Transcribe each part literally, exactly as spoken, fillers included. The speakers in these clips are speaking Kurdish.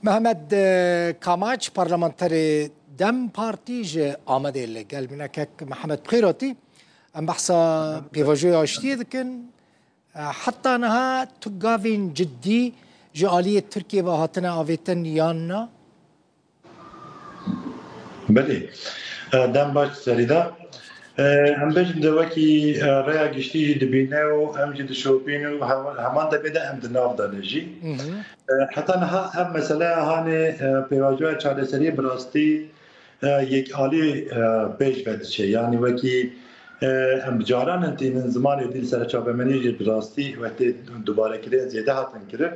Mehmet, e, Kamaç, parlamenterê DEM Partî ji Amedê li gel min e. Kek Mehmet, bi xêr hatî. Em behsa pêvajoya aştiyê dikin. E, heta niha tu gavên cidî ji aliyê Tirkiyê ve hatine avêtin yan na? Belê. E, dem baş serî de. E, em bêjin de wekî, e, rêya giştî jî dibîne û em jî dişopîn û hewa-, heman demê de em di nav de ne jî. E, heta niha ev meseleya hanê, e, pêvajoya çareseriyê bi rastî, e, yekalî, e, pêş ve diçe. Yanî wekî, e, em caran in tînin zimanê dî li ser çapemenî jî bi rastî wextê dubarekirin zêde hatin kirin.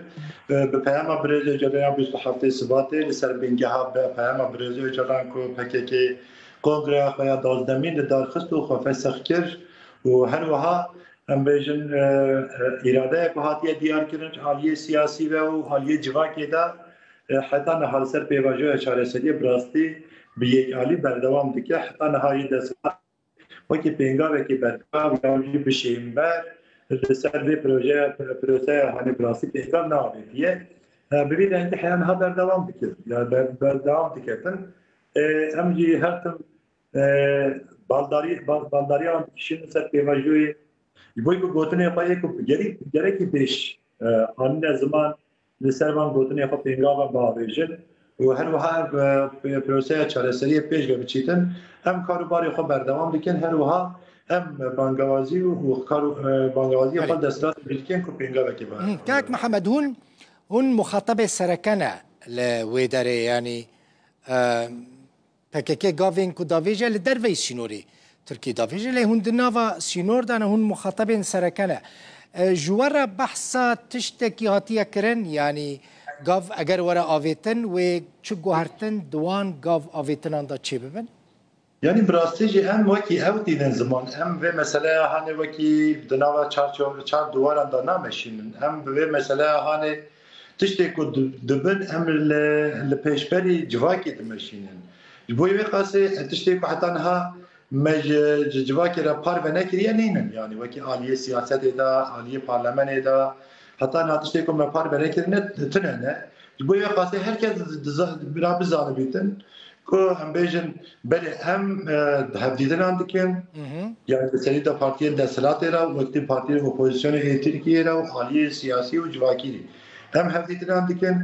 E, bi peyama birêz Ocalan ya bîst û heftê Sibatê li ser bingeha bi peyama birêz Ocalan ku P K K kongreya xwe ya duwazdemîn li dar xist û xwe fesix kir û her wiha em bêjin, e, e, îradeya ku hatiye diyar kirin ji aliyê siyasî ve û aliyê civakê de, e, heta niha li ser pêvajoya çareseriyê bi rastî bi yekalî berdewam dike. Heta niha yê dest wekî pêngavekî berdaw ya jî bi şênber li ser vê projeya, proseya hanê bi rastî pêngav neavêtiye. E, bi vî dengî heya niha berdewam dike, ya ber-, berdewam diketin. E, em jî her tim, e, baldarî-, bal-, baldariya wan dikişînin ser pêvajoyê. Ji bo ku gotinê xwe yê ku gerî-, gerekî pêş, e, anîne ziman, li ser van gotinê xwe pêngava biavêjin û her wiha ev, e, proseya çareseriyê pêş ve biçîtin. Em kar û barê xwe berdewam dikin, her wiha em bangewazî û kar û, e, bangewaziyê xwe Belê. desthilatê jî dikin ku pêngavekê biavêjin. Hı, Kak Mihemed, hûn, hûn muxatabê sereke ne li wê derê, yanî, e, P K K gavên ku davêje li derveyî sînorê Tirkiyê davêje, lê hûn di nava sînor de ne, hûn muxatabên sereke ne. E, ji we re behsa tiştekî hatiye kirin, yanî gav eger were avêtin, wê çi guhertin di wan gav avêtinan de çêbibin? Yanî bi rastî jî em wekî ew tînin ziman. Em vê meseleya hanê wekî di nava çar ço-, çar diwaran de nameşînin. Em bi vê meseleya hanê tiştê ku di-, dibin em li, li pêşberî civakê dimeşînin. Ji bo wê qasê tiştê ku heta niha me ji, ji civakê re parve nekiriye nînin. Yanî wekî aliyê siyasetê de, aliyê parlamenê de, heta niha tiştê ku me parve nekirine tune ne. Ji bo wê qasê her kes diza-, bira bizanibîtin ku em bêjin belê em, e, hevdîtinan dikin. Hı hı. Yani li serî de partiyên desthilatê re û wekî partiyên opozisyonê ê Tirkiyê re û aliyê siyasî û civakî re. Em hevdîtinan dikin,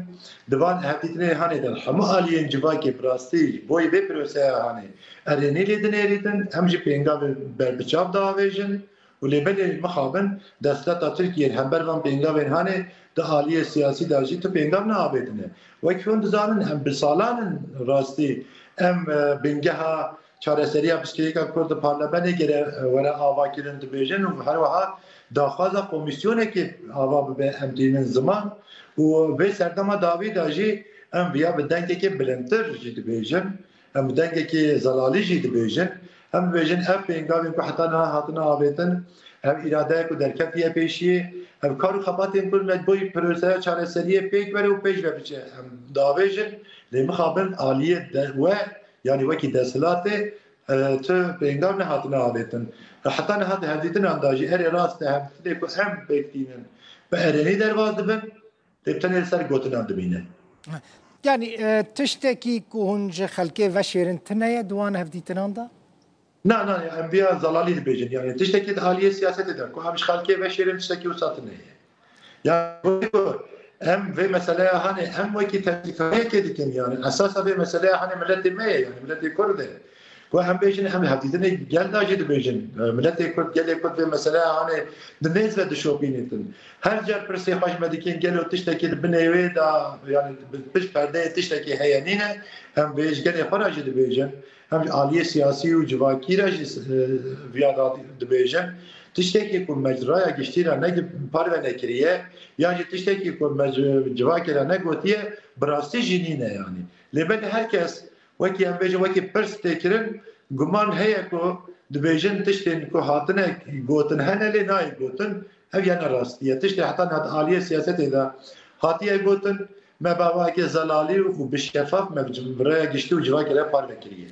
di van hevdîtinê hanê de hemû aliyên civakê bi rastî ji bo vê proseya hanê erênî lê dinêrîtin, em jî pêngavê berbiçav diavêjin û lê belê mixabin desthilata Tirkiyê li hember van pêngavên hanê di aliyê siyasî de jî tu pêngav neavêtine. Wekî hûn dizanin em bi salan in rastî em, e, bingeha çareseriya pirsgirêka Kurd di parlamenê gere, e, were avakirin dibêjin û her wiha daxwaza komîsyonekê ava bibe em tînin ziman û vê serdema dawî de jî em viya bi dengekê bilindtir jî dibêjin, em bi dengekê zelalî jî dibêjin. Em dibêjin ev pêngavên ku heta niha hatine avêtin, ev îradeya ku derketiye pêşiyê, ev kar û xebatên ku me ji bo proseya çareseriyê pêk were û pêş ve biçe em diavêjin. Lê mixabin aliyê de we, yanî wekî desthilatê, e, tu pêngav nehatine avêtin. Heta niha di hevdîtinan de jî erê rast e, hevdîtinê ku em pêk tînin bi erênî derbas dibin, lê bi tenê li ser gotinan dimîne. Yanî, e, tiştekî ku hûn ji xelkê veşêrin tune ye di wan hevdîtinan de? Na, na, em viya zelalî dibêjin. Yanî tiştekî di aliyê siyasetê de ku em ji xelkê veşêrin tiştekî wisa tune ye. Ya ku em vê meseleya hanê em wekî tevdîkariyekê dikin, yanî esasa vê meseleya hanê miletê me ye, yanî miletê Kurd e. Ku em bêjin em hevdîtinê gel de jî dibêjin. E, miletê Kurd, gelê Kurd vê meseleya hanê di nêz ve dişopînîtin. Her car pirsê xwe ji me dikin, gelo tiştekî di binê wê de, yanî bi pişt perdeyê tiştekî heye nîne, em vê ji gelê xwe re jî dibêjin. Em ji aliyê siyasî û civakî re jî, e, viya da dibêjin. Tiştekî ku me ji raya giştî re ne parve nekiriye, yan jî tiştekî ku me ji civakê re negotiye, bi rastî jî nîne yanî. Lê belê her kes, wekî em bêjin, wekî pirs tê kirin, guman heye ku dibêjin tiştên ku hatine gotin hene lê nayê gotin, ev ya ne rastî ye. Tiştê heta niha di aliyê siyasetê de hatiye gotin, me bi awayekê zelalî û bi şefaf me bi raya giştî û civakê re parve kiriye.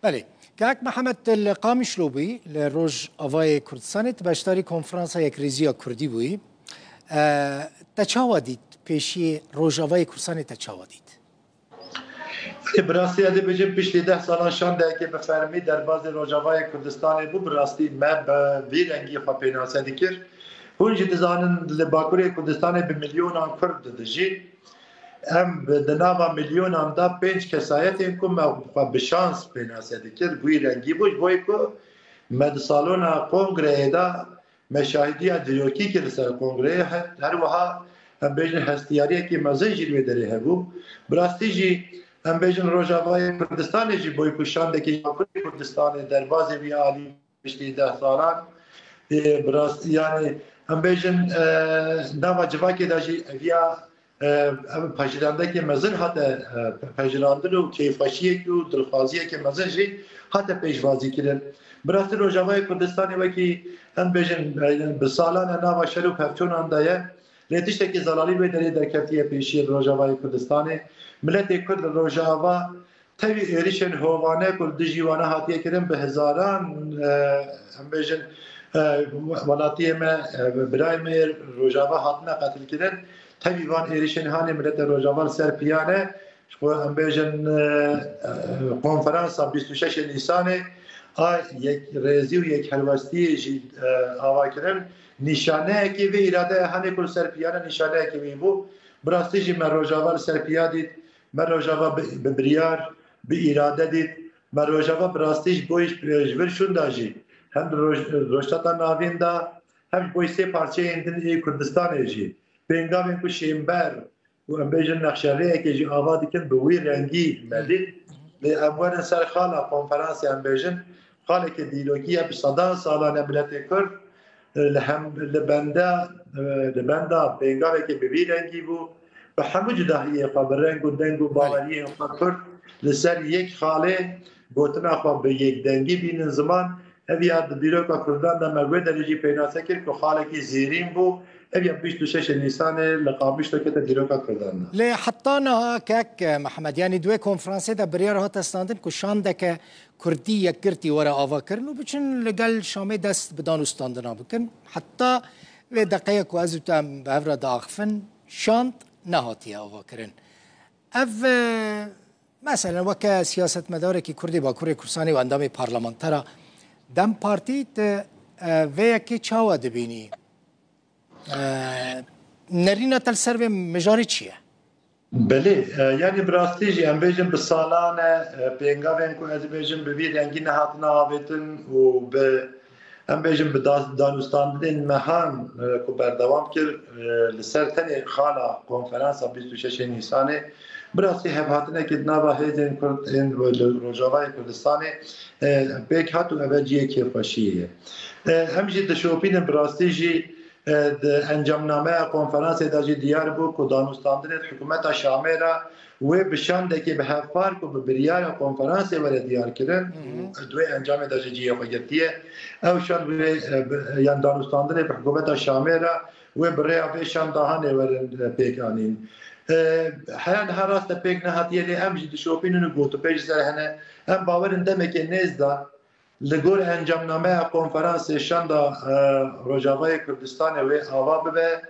Belê. Kak Mihemed, tu li Qamişlo bûyî, li Rojavayê Kurdistanê, tu beşdarî Konferansa Yekrêziya Kurdî bûyî. E, te çawa dît pêşiyê Rojavayê Kurdistanê, te çawa dît? Bi rastî ez ê bêjim, piştî deh salan şandeyekê bi fermî derbazê Rojavayê Kurdistanê bû. Bi rastî me bi vî rengî xwe pênase dikir. Hûn jî dizanin, li Bakurê Kurdistanê bi milyonan Kurd dijî. Em bi, di nava milyonan de pênc kesayetên ku me xwe bi şans pênase dikir, bi wî rengî bû, ji bo ku me di salona kongreyê de me şahidiya dîrokî kir li ser kongreyê, he-, her wiha em bêjin hestiyariyekî mezin jî li wê derê hebû. Bi rastî jî em bêjin Rojavayê Kurdistanê jî boy ku şandekî ji Bakurê Kurdistanê derbazê wî alî piştî deh salan. Ê, bi rastî, yanî, em bêjin, e, nava civakê de jî eviya, e, ev pejirandekê mezin hate, e, pejirandin û keyfxweşiyekî û dilxwaziyekê mezin jî hate pêşvazî kirin. Bi rastî Rojavayê Kurdistanê wekî, em bêjin, e, bi salan e nava şer û pevçûnan de ye. Lê tiştekî zelalî wê derê derketiye pêşiyê li Rojavayê Kurdistanê. Miletê Kurd li Rojava tevî êrişên hovane ku li dijî wana hatiye kirin, bi hezaran, e, em bêjin, e, welatiyê me, e, birayê me yê Rojava hatine qetilkirin. Tevî van êrişên hanê mileta Rojava li ser piya ne. Ji xwe em bêjin, e, e, konferansa bîst û şeş Nîsanê a yekrêzî û yekhelwestiyê jî, e, ava kirin. Nîşaneyekê vê îradeya hanê ku li ser piya ne, nîşaneyekê wî bû. Bi rastî jî me Rojava li ser piya dît. Me Rojava bi, bi biryar, bi îrade dît. Me Rojava bi rastî ji bo ji vir şûnda jî, hem di roj-, Rojhilata Navîn de, hem ji bo sê parçeyên din ê Kurdistanê jî, pêngavên ku şênber û em bêjin nexşerêyekê jî ava dikin, bi wî rengî me dît. Lê em werin ser xala konferansê, em bêjin, xaleke dîrokî ye, bi sedan salan e miletê Kurd, e, li hem, li benda, e, li benda pêngavekê bi vî rengî bû. Bi hemû cudahiyê xwe, bi reng û deng û baweriyên xwe Kurd li ser yek xalê gotina xwe bi yekdengî bînin ziman. Ev ya di dîroka Kurdan de me wê derê jî pênase kir ku xalekî zêrîn bû. Ev ya bîst û şeş Nîsanê li Qamişlo kete dîroka Kurdan de. Lê heta niha kek Mihemed, yanî di wê konferansê de biryar hate standin ku şandeke Kurdî yekgirtî were avakirin û biçin li gel Şamê dest bi dan û standina bikin. Heta vê deqeyê ku ez û tu em bi hev re diaxifin, şand nehatiye avakirin. Ev, e, meselen weke siyasetmedarekî Kurdê Bakurê Kurdistanê û endamê parlamentera DEM Partî, tu, e, vê yekê çawa dibînî? E, nerîna te li ser vê mijarê çi ye? Belê, e, yanî bi rastî jî em bêjin bi salan e, e, pêngavên ku ez bêjim bi vî rengî nehatine avêtin û bi, em bêjin bi da-, danûstandinên mehan, e, ku berdewam kir, e, li ser tenê xala konferansa bîst û şeşê Nîsanê, bi rastî hevhatinekê di nava hêzên Kurd ên li Rojavayê Kurdistanê, e, pêk hat û ev cihê kêfxweşiyê ye. E, em jî dişopînin bi rastî jî e, di encamnameya konferansê de jî diyar bû ku danûstandinê di hikûmeta Şamê re wê bi şandekê bi hevpar ku bi biryara konferansê were diyar kirin û di wê encamê de jî cihê xwe girtiye. Ew şand wê, e, bi, yan danûstandinê bi hikûmeta Şamê re wê bi rêya vê şanda hanê werin, e, pêk anîn. E, heya niha rast e pêk nehatiye, lê em jî dişopînin û gotûbêj ji ser hene. Em bawerin demekê nêz de Li gor encamnameya konferansê şanda, e, Rojavayê Kurdistanê wê ava bibe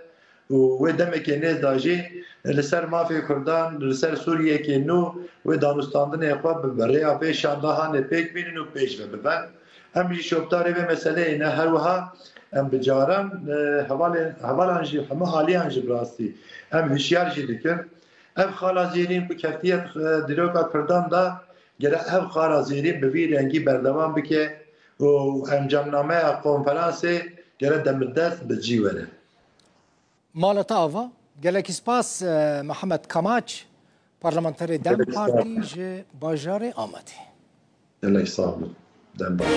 û wê demekê nêz de jî li ser mafê Kurdan, li ser Sûriyekê nû wê danûstandinê xwe bi, bi rêya vê şanda hanê pêk bînin û pêş ve biben. Em jî şopdarê vê meseleyê ne, her wiha em bi caran, e, hevalê-, hevalan jî, hemû aliyan jî bi rastî em hişyar jî dikin. Ev xala zêrîn ku keftiye, e, dîroka Kurdan de, gere ev xala zêrîn bi vî rengî berdewam bike û encamnameya konferansê gere demildest bi cî were. Mala te ava. Gelekî spas, e, Mihemed Kamaç, parlamenterê DEM Gelekî spas. Partî ji bajarê Amedê. Gelek sağ olun. Dem baş.